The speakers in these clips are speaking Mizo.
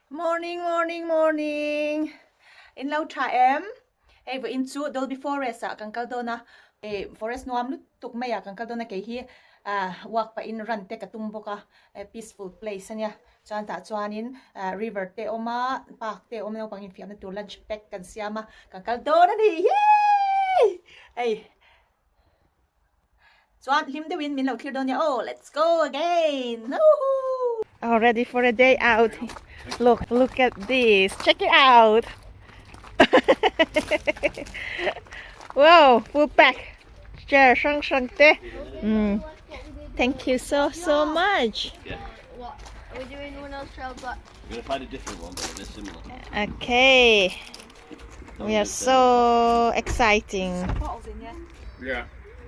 Morning morning morning in lo tha em hei vawiin chu Dolby Forest ah kan kal dawn a eh forest nuam lutuk mai ah kan kal dawn a kei hi ah walk pah in run te ka tum bawk a eh peaceful place ania chuan tah chuanin ah river te a awm a park te a awm a naupang infiamna tur lunch pack kan siam a kan kal dawn a ni hii hei. Chuan hlim deuhin min lo thlir dawn nia aw let's go again woohoo. All ready for a day out look look at this check it out wow full pack chair hrang hrang te um thank you so so much okay We are so exciting.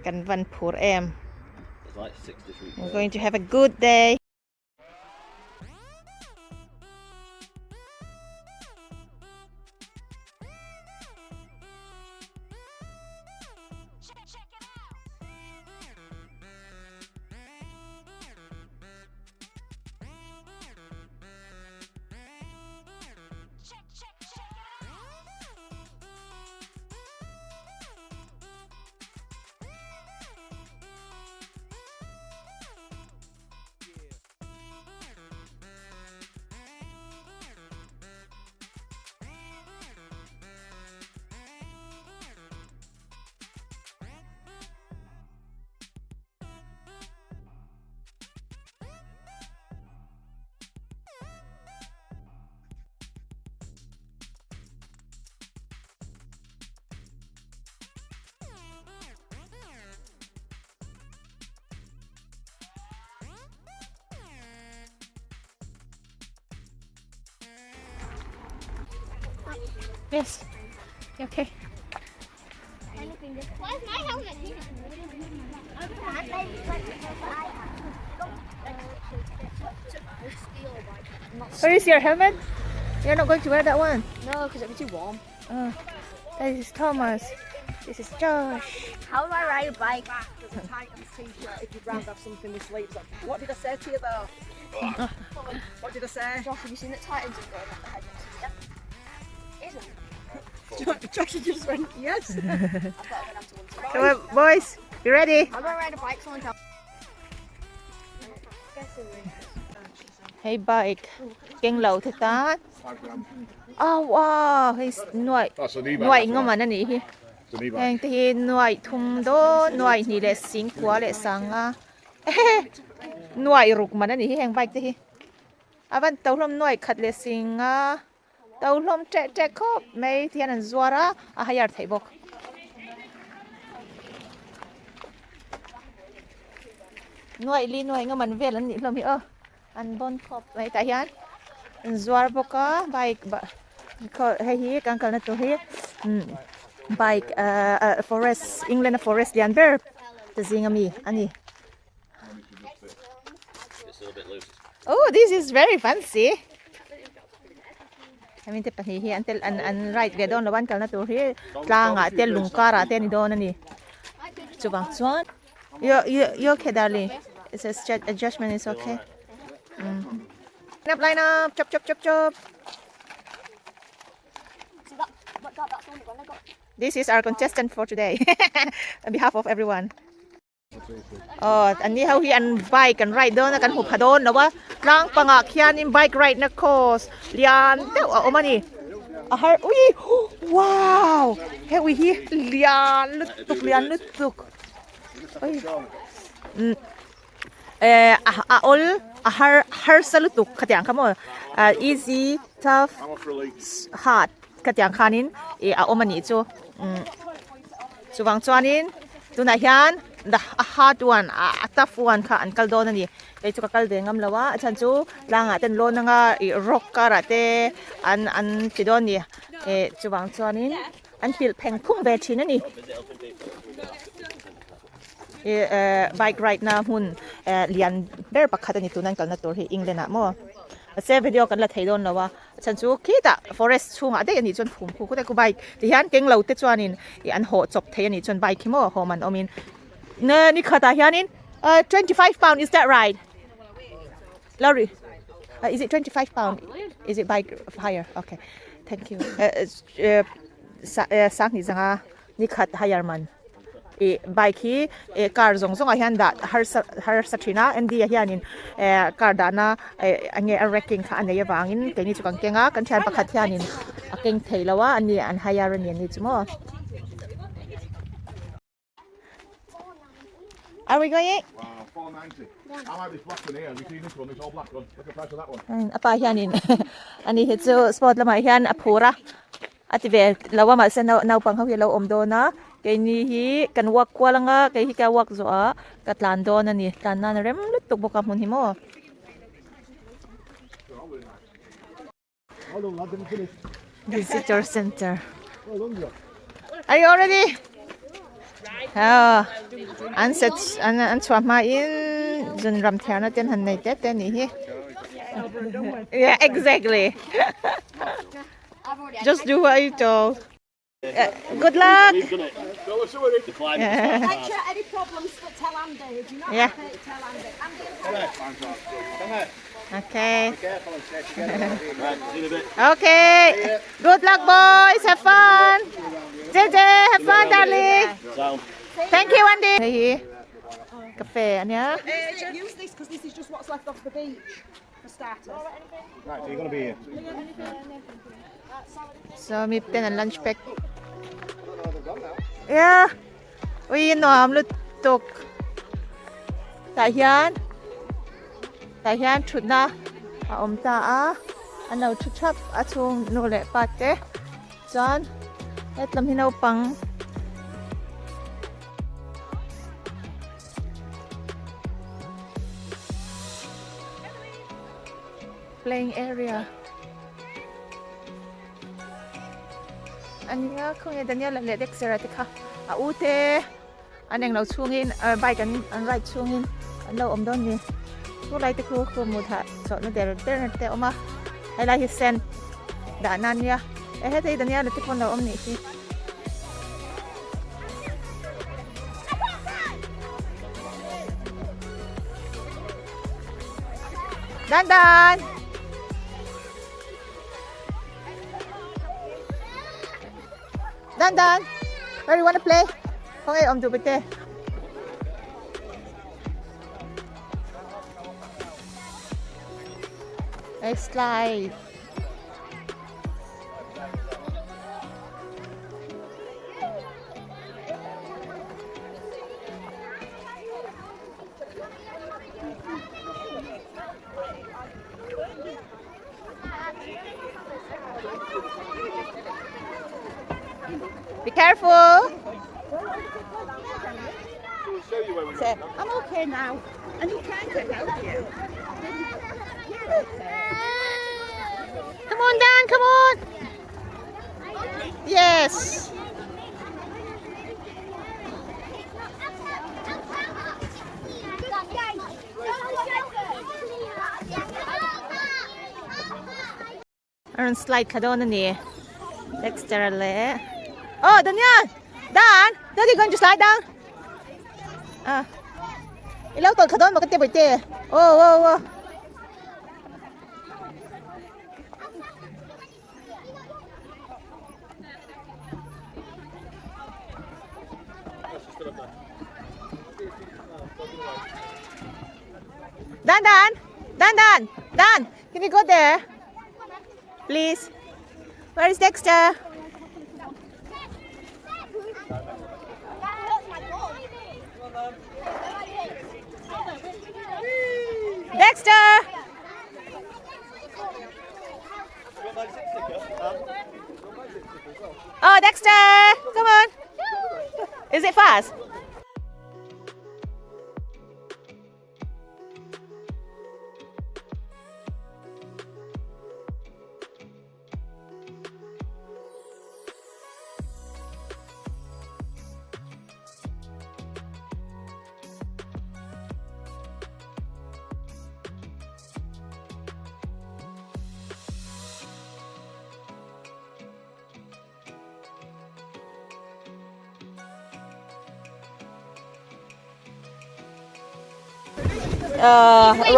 Kan van phur em. We're going to have a good day. Yes. Okay. Where is your helmet? You're not going to wear that one? No, because it'll be too warm. Uh, that is Thomas. This is Josh. How do I ride a bike? There's a Titans t-shirt if you'd rather have something with sleeves on. What did I say to you though? What did I say? Josh, have you seen that Titans have got the head next year? Isn't it? Josh just went, yes. I've got to go down to one. Come on, boys. You ready? I'm gonna ride a bike, someone tell Hei bike keng lo te tan. Oh wow, hei nuai nuai nga man ani hi. Heng te hi nuai thum dawn nuai hnih leh sing kua leh sanga. Nuai ruk man ani hi heng bike te hi. A van to hlawm nuai khat leh singa to hlawm teh teh khawp mai ti hian an zuar a, a hire theih bawk. Nuai li nuai nga man vel an nih hlawm hi aw an bawn khawp mai tah hian an zuar bawk a bike hei hi kan kalna tur hi bike ahh forest England a forest lian ber te zing ami a ni. Oh, this is very fancy. Hemi te pahnih hi an tel an an ride ve dawn lo an kalna tur hi tlangah te lung karah te a ni dawn a ni. Chuvang chuan you you you okay darling? It's a adjustment is okay. Mm. Line up line up chop chop chop chop. This is our contestant for today on behalf of everyone. Aw an ni ho hi an bike an ride dawn a kan hmu pha dawn lo a tlang pangah khianin bike ride na course lian deuh a awm a ni a har ui wow he ui hi lian lutuk lian lutuk ui umm eh a awl a har harsa lutuk khatiang kha maw ah easy tough hard khatiang khanin ih a awm a nih chu umm. Chuvang chuanin tunah hian the a hard one a tough one kha an kal dawn a ni. Kei chu ka kal ve ngam lo a, a chhan chu tlangah te an lawn anga ih rock karah te an an ti dawn a ni. Ih chuvang chuanin an pilh pheng phung ve thin a ni. Ih eh bike ride na hmun eh lian ber pakhat a ni tuna an kalna tur hi England ah maw. Mahse video kan la thei dawn lo a. A chhan chu khitah forest chhungah daih a nih chuan phum khu khawt a bike ti hian keng lo te chuanin ih an hawh chawp thei a nih chuan bike hi maw hawm an awmin ni khatah hianin 25 pound is that right Lorry is it 25 pound? Is it bike hire? Okay. Thank you. Sanghnih zanga nikhat hire man ih bike hi ih car zawng zawngah hian dah harsa harsa thin a Andy a hianin eh car dahna eh enge a racking kha a nei avangin keini chu kan keng a kan thian pakhat hianin a keng thei lo a ani an hire a ni ani chu maw. Are we going? Wow, 490. I like this black one here. Have you seen this one? This all black one. Look at the price of that one. A pa hianin ani hi chu sport lamah hian a phur a a ti ve lo a mahse naupang ho hi a lo awm dawn a keini hi kan walk kual anga kei hi ka walk zawh ah ka tlan dawn a ni tlan nan a rem lutuk bawk a hmun hi maw. Visitor center. Are you already? Oh, an set an an chhuah hma in zun ram thiarna ten han nei te te ni hi. Yeah, exactly. Just do what you told. Good luck. We've done it. The climb. Yeah. Any problems, tell Andy. If you're not Yeah. happy, tell Andy. Andy, Okay. Right, see you in a bit. Okay. Good luck, boys. Have fun. JJ, have fun, darling. Sound. Thank you, Andy. Hei hi cafe ania. Use this because this is just what's left off the beach for starters. Right, so you're going to be here. So mi ten an lunch pack. Yeah. Ui nuam lutuk. Tah hian tah hian thutna a awm ta a. An lo thu thap a chhung nu leh pa te chuan hetlam hi naupang playing area ania khawnge Daniel-a leh Dexter-a te kha a u te an englo chhungin ah bike an an ride chhungin an lo awm dawn ni chu lai te khu khu hmuh thah chawhna der der na te a awm a helai hi sand dah na ania e heta hi Daniel-a te pawh an lo awm nih hi. Dan Dan! Dan Dan! Where you wanna play? Khawnge awm duh bete? Next slide. Be careful. Say, I'm okay now. And he trying to help you. Come on, Dan, come on. Yes. A rawn slide thla dawn a ni Dexter leh oh Daniel Dan Daddy going to slide down ah i lo tawlh thla dawn maw ka ti bawihte oh oh oh. Dan Dan Dan Dan Dan can you go there please where is Dexter Dexter Oh, Dexter! Come on! Is it fast?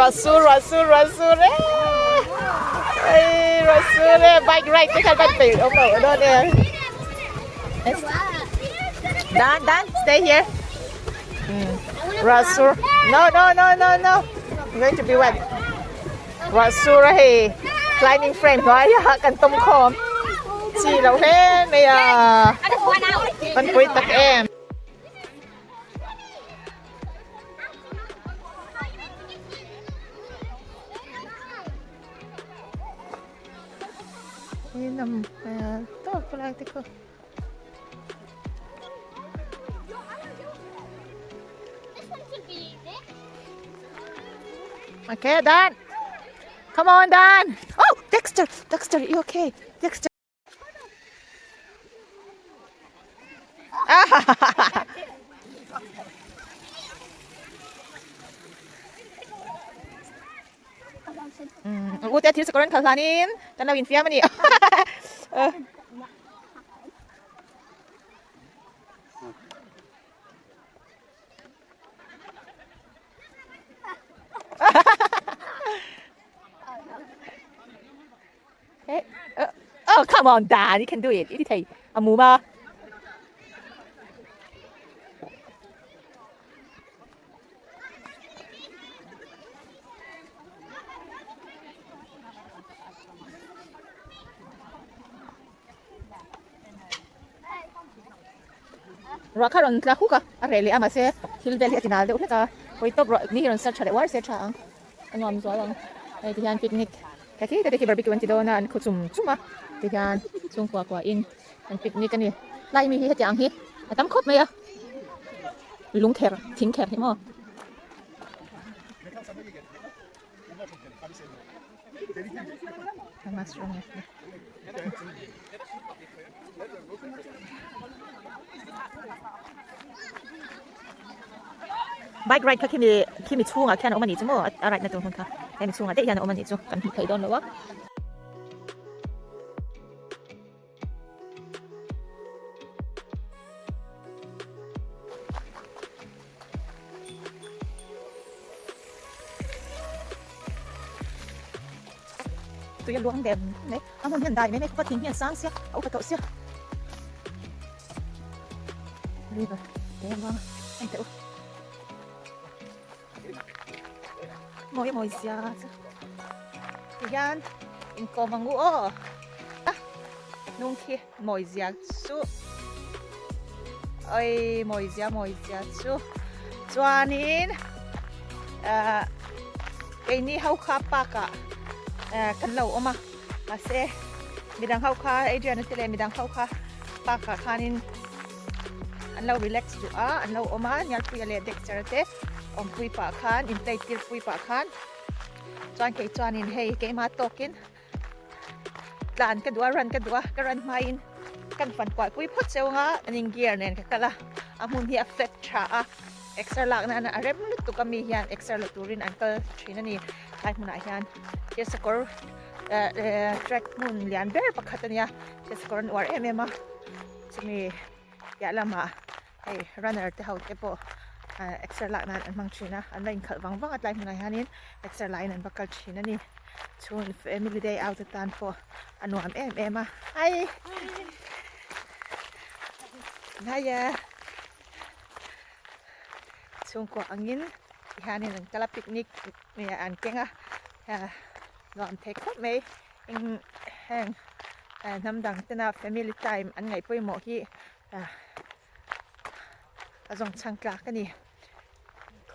Rasul, Rasul, Rasul. Eh! Ei Rasul e bike ride te khan ban peih awm loh dawn e. Dan Dan stay here. Rasul no no no no no I'm going to be wet. Rasul a hei climbing frame hnuaia kan tawm khawm chi lo hle mai a. Kan pui tak em. Nằm top lại thì cô. Okay, Dan. Come on, Dan. Oh, Dexter, Dexter, you okay? Dexter. U te thil sakawr an khalh hlanin kan lo infiam a ni. Hey, oh, come on, Dan, you can do it. I ti thei. A mu ma. Ruah kha rawn tla huk a, a reh leh a mahse thil vel hi a ti nal deuh hlek a, hawi tawp ruah ni hi rawn search tha leh uar se tha ang a nuam zual ang hei ti hian picnic he khi te khi barbecue an ti dawn a an khu chum chum a ti hian chhungkua kua in an picnic a ni tlai mi hi hetiang ang hi a tam khawp mai a lung kher thing kher hi maw. Bike ride kha khimi khimi chhungah khian a awm a nih chu maw a ride na tur hmun kha hemi chhungah daih hian a awm a nih chu kan hmu thei dawn lo a. Tui a luang dem mai a hmun hian dai mai mai khawp a thing hian sang sia a upa tawh sia river te a luang a en teh u mawi mawi zia chu tihian inkawm ang u aw a hnung khi mawi zia chu oi mawi zia mawi zia chu chuanin ah keini ho kha park ah kan lo awm a mahse midang ho kha Adrian a ti leh midang ho kha park ah khanin an lo relax duh a an lo awm a Nialpuia leh Dexter te awmpui pah khan in play tir pui pah khan chuan kei chuanin hei keimah tawkin tlan ka duh a run ka duh a ka run hmain kan fan kual pui phawt cheu anga running gear nen ka kal a a hmun hi a flat tha a exer lak nana a rem lutuk a mi hian exer la turin an kal thin a ni tlai hmunah hian thil sakawr eh eh track hmun lian ber pakhat a nia thil sakawr an uar em em a chumi piah lamah hei runner te ho te pawh ah exer lak nan an hmang thin a an va inkhalh vang vang a tlai hmunah hianin exer lahin an va kal thin a ni chhun family day out atan pawh a nuam em em a hi hiya chhungkua angin tihianin an kal a picnic an keng a nuam thei khawp mai eng heng hnam dang tena family time an ngaih pawimawh hi a zawng chhang tlak a ni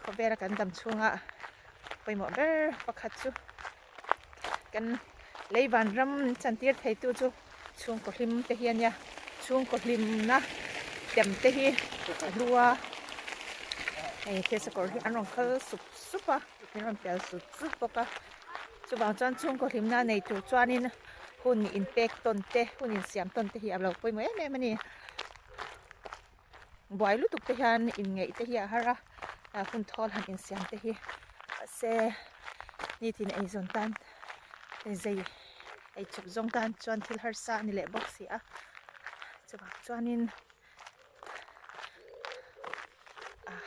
khawvela kan dam chhunga pawimawh ber pakhat chu kan lei vanram chantir thei tu chu chhungkaw hlim te hi a nia chhungkaw hlimna tem te hi a hlu a hei thil sakawr hi an rawn khal sup sup a an rawn pel sup sup bawk a chuvang chuan chhungkaw hlimna nei tur chuanin hun inpek tawn te hun insiam tawn te hi a lo pawimawh em em a ni buai lutuk te hian inngeih te hi a har a ah hun thawl han insiam te hi mahse nitin eizawn tan zei eichawp zawng tan chuan thil harsa a ni leh bawk si a chuvang chuanin ah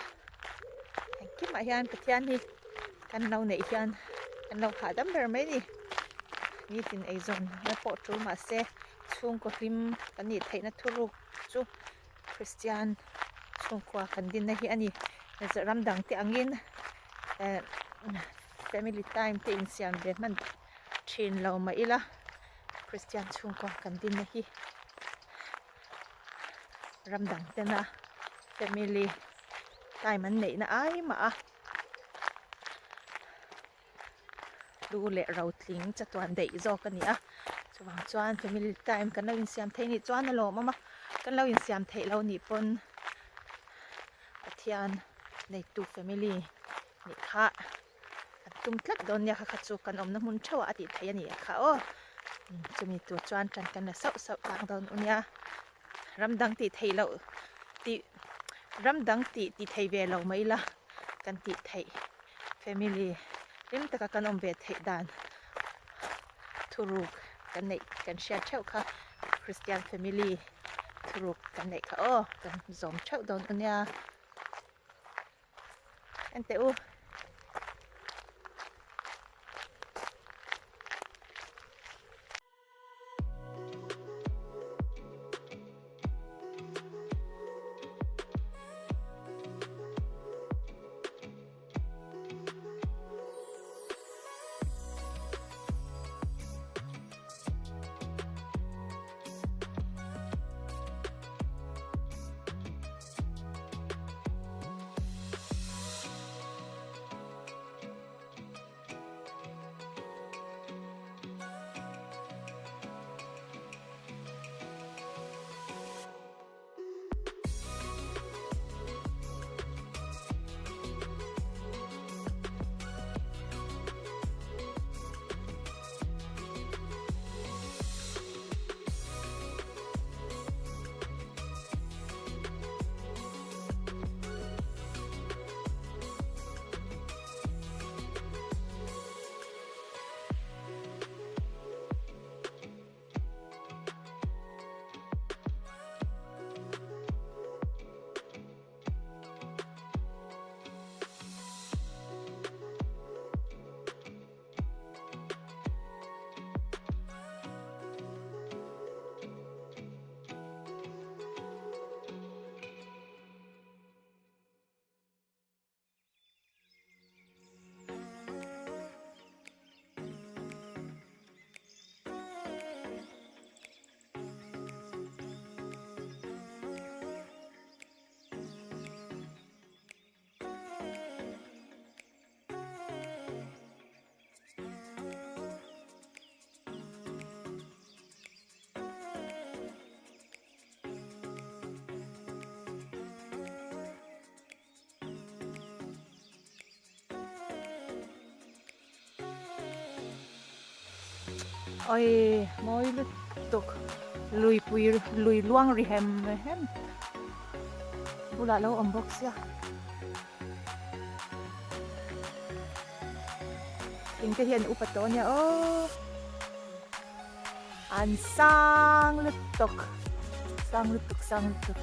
engkimah hian Pathian hi kan lo neih hian kan lo hahdam ber mai a ni. Nitin eizawnna pawh tul mahse chhungkaw hlim kan nih theihna thuruk chu Kristian chhungkua kan dinna hi a ni. Ram dang te angin eh family time te insiam ve hman thin lo mah ila Kristian chhungkua kan dinna hi ram dang tena family time an neihna ai mah a. Lu leh rotling chatuan daih zawk a ni a chuvang chuan family time kan lo insiam theih nih chuan a lawmawm a kan lo insiam theih lo nih pawn Pathian neitu family nih kha an tum tlat dawn nia kha kha chu kan awmna hmun theuh ah a tih theih a ni kha aw chumi tur chuan tan kan la sauh sauh tlang dawn u nia ram dang tih theih loh tih ram dang tih ti thei ve lo mai ila kan tih theih. Family hlim taka kan awm ve theih dan thuruk kan neih kan hriat theuh kha Christian family thuruk kan neih kha aw kan zawm theuh dawn a nia enteh u. Oi mawi lutuk luipui lui luang ri hem hem bulah lo awm bawk sia thing te hian upa tawh ania aw an sang lutuk sang lutuk sang lutuk.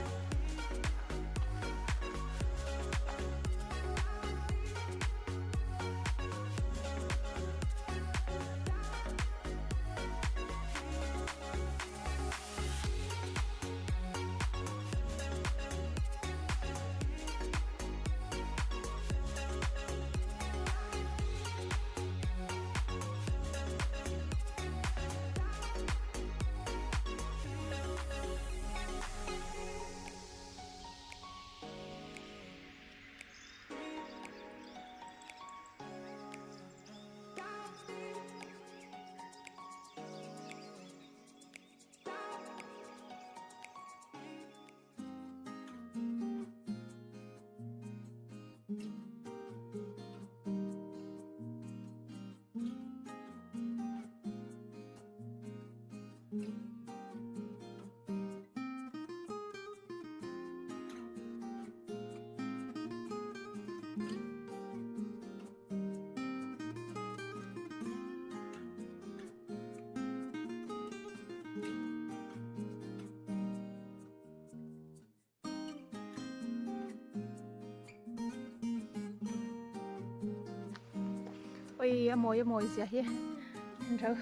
Oi a mawi a mawi zia hi an ro.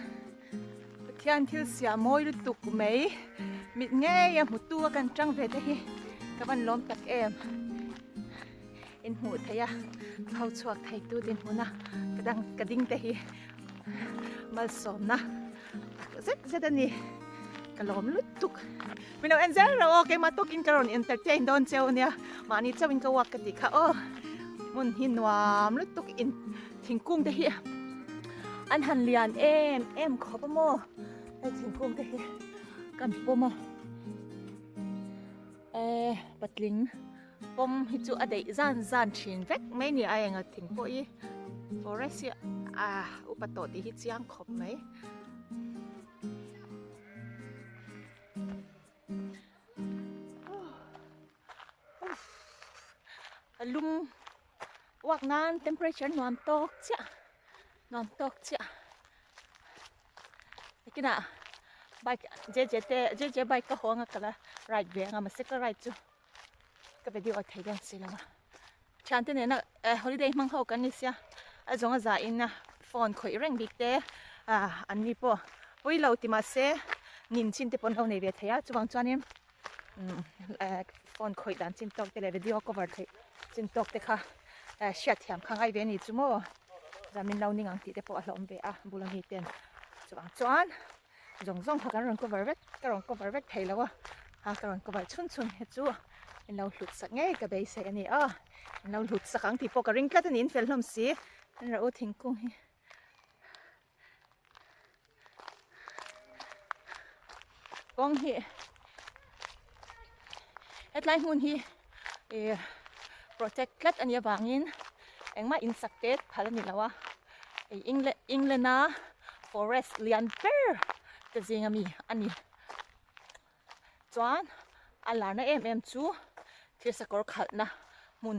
Pathian thil siam mawi lutuk mai mit ngei a hmutu a kan tang ve te hi ka van lawm tak em. In hmuh theih a pho chhuak thei tu dinhmun a ka dang ka ding te hi malsawmna tak zet zet a ni. Ka lawm lutuk. Min lo en zel rawh aw keimah tawkin ka rawn entertain dawn cheu ania mahni chauhin ka walk ka tih kha aw hmun hi nuam lutuk in thingkung te hi an han lian em em khawp a maw hei thingkung te hi kan pawm a eh patling pawm hi chu a daih zan zan thin vek mai ni a enga thing pawh hi forest hi a upa tawh tih hi chiang khawp mai. A lum uak nan temperature nuam tawk chiah nuam tawk chiah nakinah bike JJ te JJ bike ka haw anga ka la ride ve anga mahse ka ride chu ka video a thei dawn si lo a thiante nena eh holiday hmang ho kan ni sia a zawng a za in a phone khawih reng bik te ah an ni pawh pui lo ti mahse nin chin te pawh an lo nei ve thei a chuvang chuanin umm eh phone khawih dan chin tawk te leh video cover theih chin tawk te kha eh hriat thiam kha ngai ve a ni chu maw chuan min lo ning ang tih te pawh a hlawm ve a bula mi ten chuvang chuan. Zawng zawng kha kan rawn cover vek ka rawn cover vek thei lo a a ka rawn cover chhun chhun hi chu in lo hlut sak ngei ka beisei a ni a in lo hlut sak ang tih pawh ka ring tlat a ni in fel hlawm si an rah u thingkung hi kawng hi hetlai hmun hi ih protect tlat a nih avangin engmah in sak te phal a ni lo a. Hei England England a forest lian ber te zing ami a ni chuan a larna em em chu thil sakawr khalhna hmun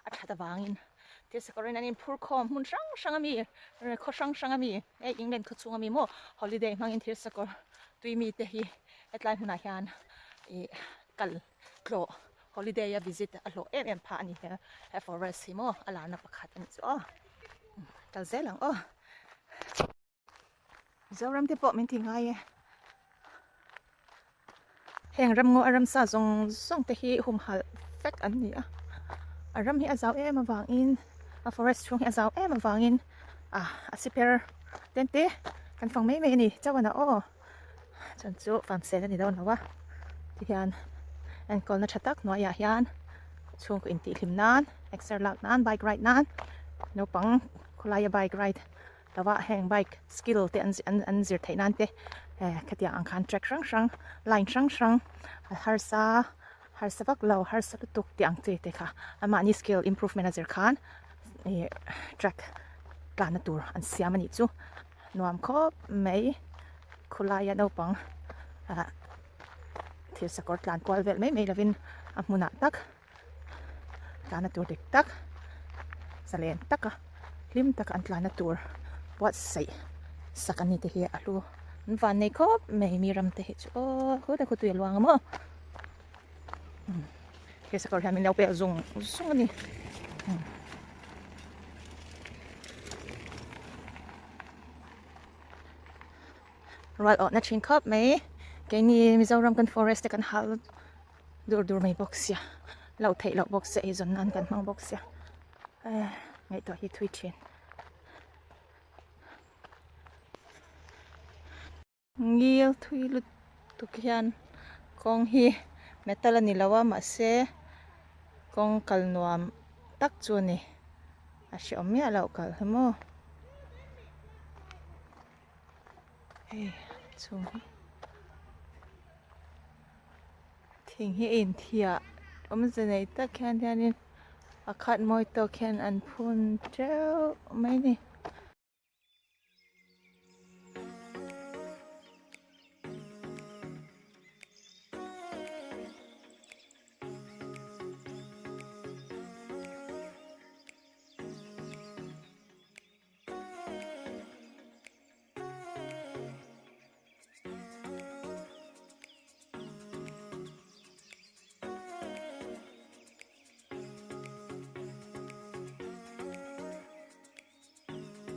a that avangin thil sakawr in an inphur khawm hmun hrang hrang ami khaw hrang hrang ami hei England khaw chhung ami maw holiday hmangin thil sakawr tui mi te hi hetlai hmunah hian ih kal tlawh holiday a visit a hlawh em em phah a ni he forest hi maw a larna pakhat a nih chu aw. Kal zel ang aw. Mizoram te pawh min ti ngai e. Heng ramngaw a ramsa zawng zawng te hi humhalh vek an ni a. A ram hi a zau em avangin a forest chhung hi a zau em avangin ah a siper ten te kan fang mai mai a ni chauh a aw. Chuan chu farm sel a ni dawn lo a tihian enkawlna tha tak hnuaiah hian chhungkaw intihhlim nan exer lak nan bike ride nan naupang khawlaia bike ride lo ah heng bike skill te an an an zir theih nan te eh khatiang ang khan track hrang hrang line hrang hrang a harsa harsa vak lo harsa lutuk tih ang chi te kha anmahni skill improvement a zir khan ih track tlanna tur an siam a nih chu. Nuam khawp mai khawlaia naupang ah thil sakawr tlan kual vel mai mai lovin a hmunah tak tlana tur dik tak zalen taka hlim taka an tlana tur buatsaih sak an ni te hi a hlu an van nei khawp mai mi ram te hi chu aw khawlai khaw tui a luang a maw he sakawr hian min lo pek zung zung a ni. Rual awhna thin khawp mai keini Mizoram kan forest te kan hal dur dur mai bawk sia loh theih loh bawk sia eizawn nan kan hmang bawk sia eh ngaihtuah hi thui thin. Ngil thui lutuk hian kawng hi metal a ni lo a mahse kawng kal nuam tak chu a ni a hrehawm miah loh kal hi maw hei chhung hi thing hi a inthiah awmze nei tak hian hianin a khat mawi tawk hian an phun teuh mai a ni.